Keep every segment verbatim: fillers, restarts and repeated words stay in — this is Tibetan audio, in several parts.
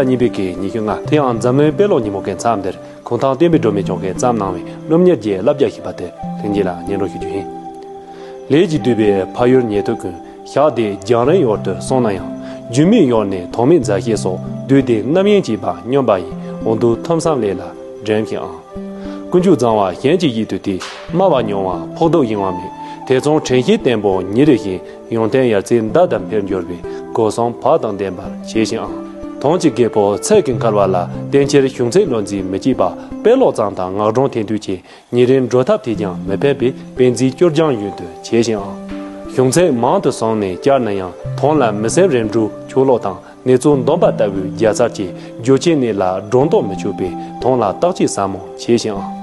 གཉིས་པའི་གི་ཉི་ཤུ་ལྔ། དེ་ཡང་འཛམ་གླིང་དཔེ་ཀློག་ཉིན་མོ་གི་མཚམས་འདིར་གུང་ཐང་བསྟན་པའི་སྒྲོན་མེ་མཆོག་གིས་བརྩམས་གནང་བའི་སློབ་གཉེར་གྱི་བསླབ་བྱ་ཞེས་པ་དེ་ལྷན་རྒྱས་ལ་སྙན་སྒྲོན་ཞུ་རྒྱུ་ཡིན། ལས་ཀྱིས་བསྡུས་པའི་ཕ་ཡུལ་ཉེ་དུ་ཀུན། ཞག་དེ་རྒྱང་རིང་ཡུལ་དུ་སོང་ན་ཡང་། རྒྱུས་མེད་ཡུལ་ནས་ཐོགས་མེད་མཛའ་བཤེས་སོགས། དུས་དེ་རྣམ་གཡེང་བྱེད་པ་སྙོམས་པ་ཡིས། འོ་འདུག་ཐུམ་སམ་ལས་ལ་འགྲིམ་ཞིང་ཨང་། ཀུན་སྤྱོད་བཟང་བ་གཞན་གྱི་ཡིད་དུ་དེད། སྨྲ་བ་ཉུང་བ་ཕོག་ཐུག་གཡེང་བ་མེད། དེ་མཚུངས་དྲན་ཤེས་བརྟན་པོ་ཉིན་རེ་བཞིན། ཡོན་ཏན་ཡར་ཚེས་ཟླ་ལྟར་འཕེལ་འགྱུར་བའི། སྒོ་གསུམ་བག་དང་ལྡན་པར་བྱས་ཤིང་ཨང་། དོན་གྱི་རྒད་པོ་ཚིག་གིས་འཁར་བ་ལ། བསྟན་འཁྱེར་གཞུང་ཚིག་བློ་འཛིན་མི་བྱེད་པ། དཔེ་ཀློག་ཙམ་དང་ངག་སྒྲོན་ཐན་ཐུན་གྱི། ཉིན་རེའི་འགྲོ་ཐབས་དེས་ཀྱང་མི་ཕན་པའི། དཔེ་མཛོད་བཅུ་རྒྱང་ཡུན་དུ་བྱས་ཤིང་ཨང་། གཞུང་ཚིག་མང་དུ་བཟུང་ནས་བསྐྱལ་ན་ཡང་། དོན་ལ་མི་སེམས་རིམ་གྲོའི་ཆུ་ལོག་དང་། ནེ་ཙོ་འདོམས་པ་ལྟ་བུའི་རྒྱལ་ཚར་གྱི། རྒྱུ་ཆེན་གནད་ལ་སྒྲོ་འདོགས་མི་ཆོད་པའི། དོན་ལ་བརྟག་དཔྱད་ཟབ་མོ་བྱས་ཤིང་ཨང་།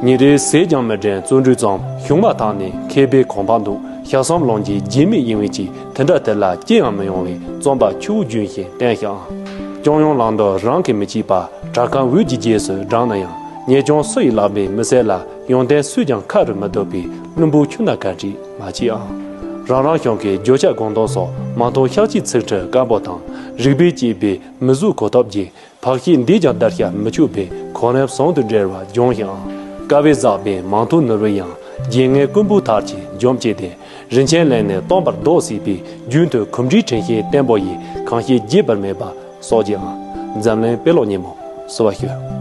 ཉིན་རེའི་ཟས་ཀྱང་མི་དྲན་བརྩོན་འགྲུས་ཙམ། གཞུང་མ་ཐག་ནས་མཁས་པའི་གོ་འཕང་འདུག་ཞག་གསུམ་ལོངས་ཀྱི་རྒྱུས་མེད་གཡེང་བའི་ཅིག་དེ་འདྲ་དེ་ལ་ཅི་ཡང་མི་ཡོང་བའི། བརྩོན་པ་ཆུ་བོ་རྒྱུན་བཞིན་བསྟེན་ཤིང་ཨང་། སྐྱོང་ཡོང་ལང་དུ་རང་གིས་མི་བྱེད་པ། དྲ་ཁང་འོད་ཀྱི་རྗེས་སུ་འབྲངས་ན་ཡང་། ཉེས་སྐྱོན་སུ་ཡིས་བརླག་པའི་མི་གསལ་ལ། ཡོན་ཏན་སུས་ཀྱང་ཁ་རུ་མི་བསྡུ་བའི། བླུན་པོ་ཁྱོད་ན་ག་འདྲས་མ་བྱེད་ཨང་། རང་རང་གཞུང་གི་བརྗོད་བྱ་དགོངས་དོན་སོགས། མང་ཐོག་ཤག་གཅིག་ཚིག་ཁྲི་སྐམ་པོ་དང་། རིག་པས་དཔྱད་པའི་མི་གཟུགས་གོ་ཐོབ་ཀྱི། བག་ཤེས་འདིས་ཀྱང་བརྡར་ཤ་མི་ཆོད་པའི། གོ་རིམ་ཟུང་དུ་འབྲེལ་བ་སྦྱོང་ཞིང་ཨང་། དཀའ་བས་བསགས་པའི་མང་ཐོག་ནོར་བུ་ཡང་། རྒྱན་ངའི་རྐུན་པོ་ཐར་གྱིས་འཇོམས་བྱས་ཏེ། རིན་ཆེན་གླིང་ནས་སྟོང་པར་ལྡོག་སྲིད་པའི། རྒྱུན་དུ་གོམས་འདྲིས་དྲན་ཤེས་བརྟན་པོ་ཡིས། གང་ཤེས་བརྗེད་པར་མེད་པ་སོགས་ཀྱིས་ཨང་། འཛམ་གླིང་དཔེ་ཀློག་ཉིན་མོ་བསུ་བ་ཞུ།